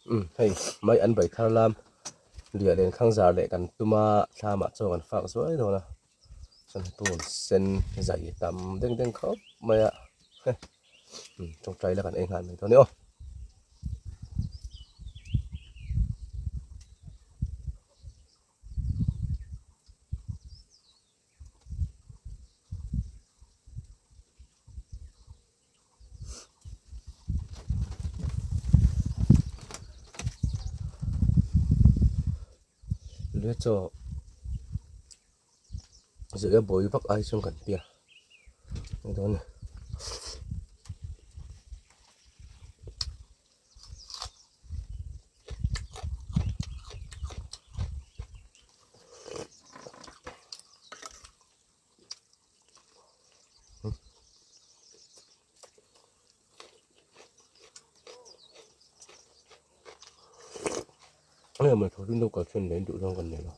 Umm hei mai an bai thar lam liah len khang zar leh kan tum a thlamah chaw kan fak zuai dawn a chuan purun sen zai tam deng deng khawp mai a umm tawngtai la kan ei nghal mai dawn e aw. Lue chaw zirh a buai vak ai chuan kan pia a ni dawn a ni. Hei mei tho rin deuh kal chuan lei duh zawng kan nei lo.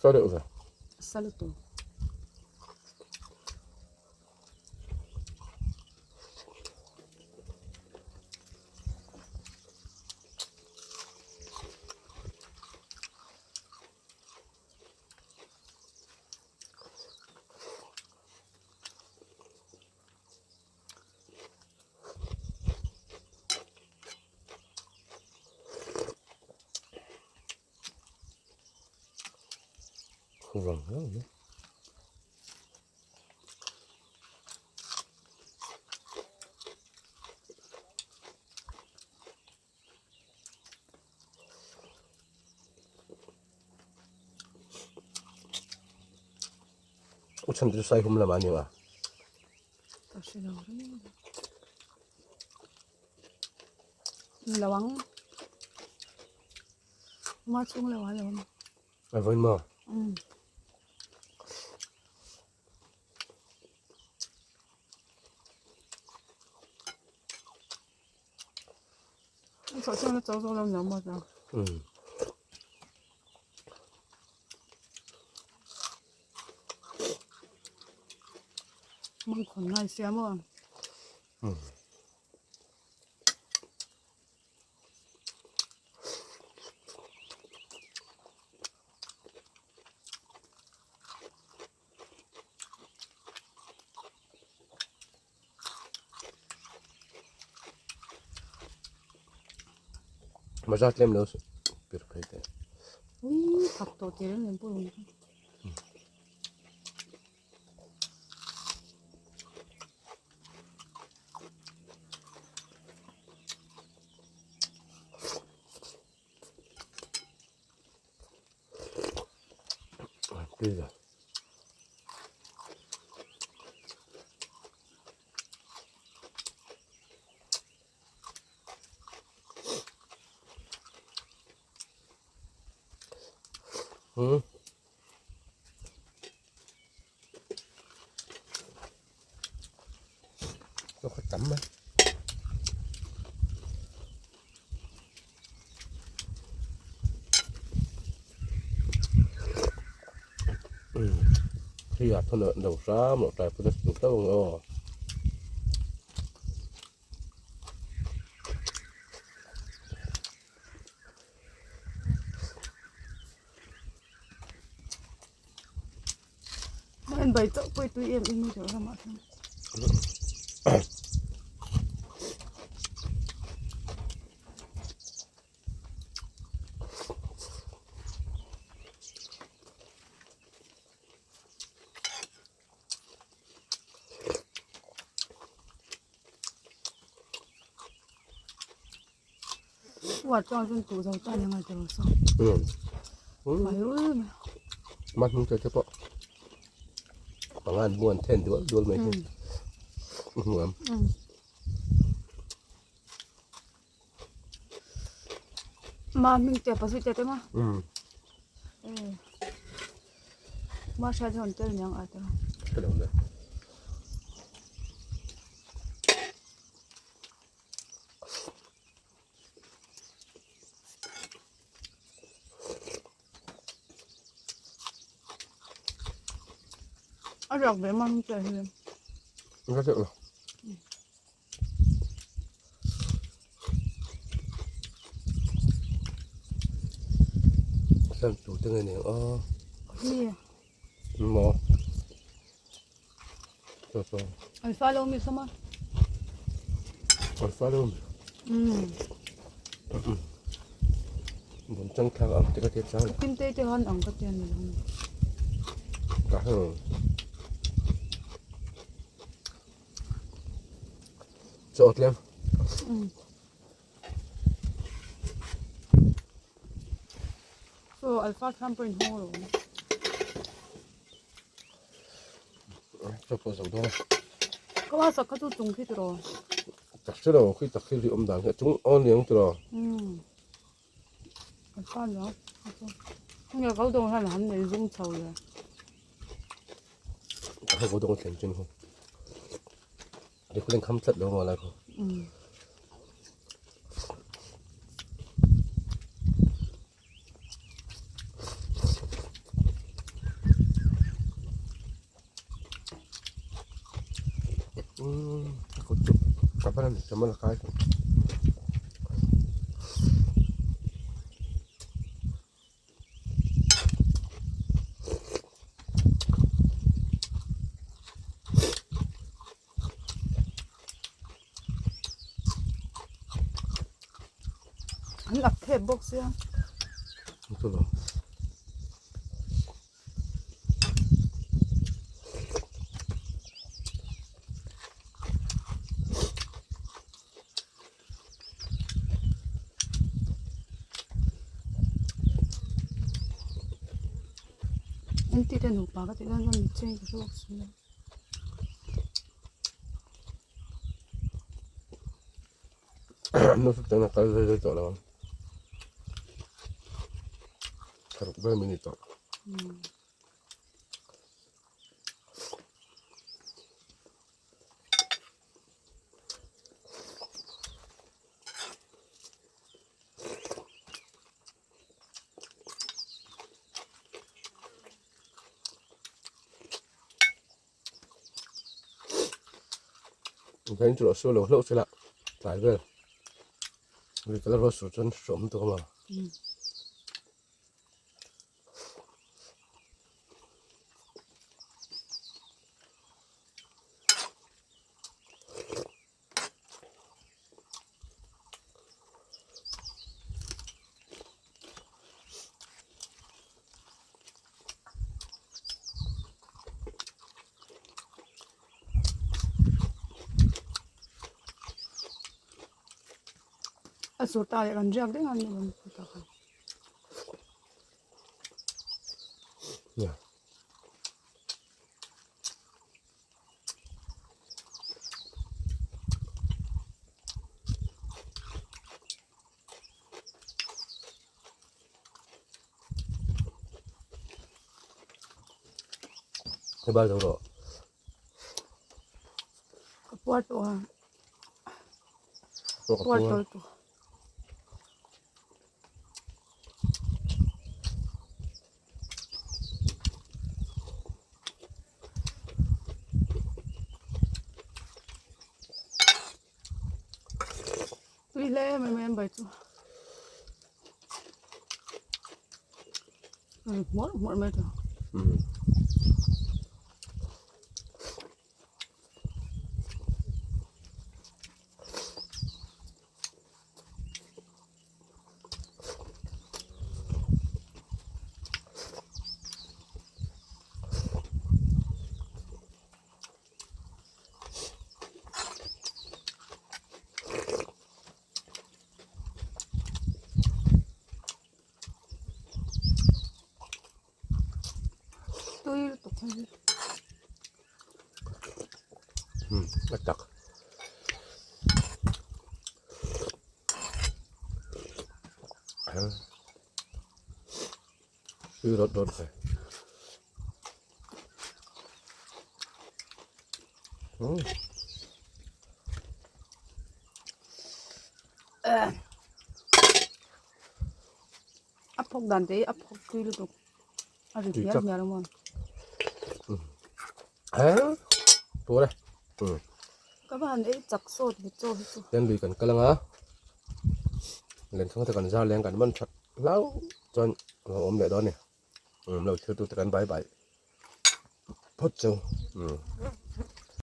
Sa deuh ve. Sa lutuk. Vâng lắm. U chhan chu sai hum lam a ni a. Ka hre lo reng. Ni lo ang. Ma chhung lo a lo awm. A vawi maw? Umm. Chawh chuan a cho zo lo ni maw ta? Umm. Mangkhawn ngai sia maw? Umm. Maza tlem lo pir phei teh. Ui thak tawh tir em em pawh awm. Pizza. Hmm. Nó có tắm á. Khi à thôi lợn đầu ra một trái phụ đất đâu ngô. An bai chauh pawh i tui em em mai tawh ramah hian. Uar chuan chuan tuh zo ta ni ngai tawh saw. Mai ul mai. Mắt không cho cho pawh. Pangan buan then dual dual mai hi. Nuam. Ma hming te pasui te te ma. Ma hriat hian tel niang a tawh. Hello le. A riak ve mang che hi. Ka deuh lo. Hlan tu te nge ning aw. Mi. Maw. Cho cho. An follow me sama. An follow me. Bun chang thak ang te ka ti chang. Kim te te han ang ka ti ani lo. Ka hang. Chaw tlem. So alpha tham point ho lo. Chaw pawh zo dawn a. Ka wa sak kha chu chung khi tiraw. Tak hre lo khi tak khi ri awm dan khi a chung awn liang tiraw. Alpha lo. Nge kau dong han han nei zum chho le. Ka kau dong thlen chin khu. Ri khulen kham tlat lo maw lai khu. An lak thep bawk sia. Engti te nupa ka tih dawn chuan mitcheng ka hre bawk si. Nu tana kal rei rei tawh lo ang tharuk ber mai ni tawh. Vawiin chu a su lo hlauh se la tlai vel ri colour rose tur chuan hreawm tawh a A sur ta leh kan riak deng a ni lo tak a. Yeah. Hei bar zo rawh. Ka puar tawh a. Puar tawh tawh. Tui hle mai mai an bai chu. Hmuar hmuar mai ta. Tui lutuk hei hi. A tak. Tui rawt rawt ve. A phawk dan te hi a phawk tui lutuk. A ri hnial hnial a maw. He tur e. Um. Ka va han ei chak sawt ve chaw hi chu. Ten lui kan kal anga lenkhang te kan zar leng kan man that hlau chuan lo awm leh dawn a ni. Um lo thil tu te kan bai bai phawt chu. Um.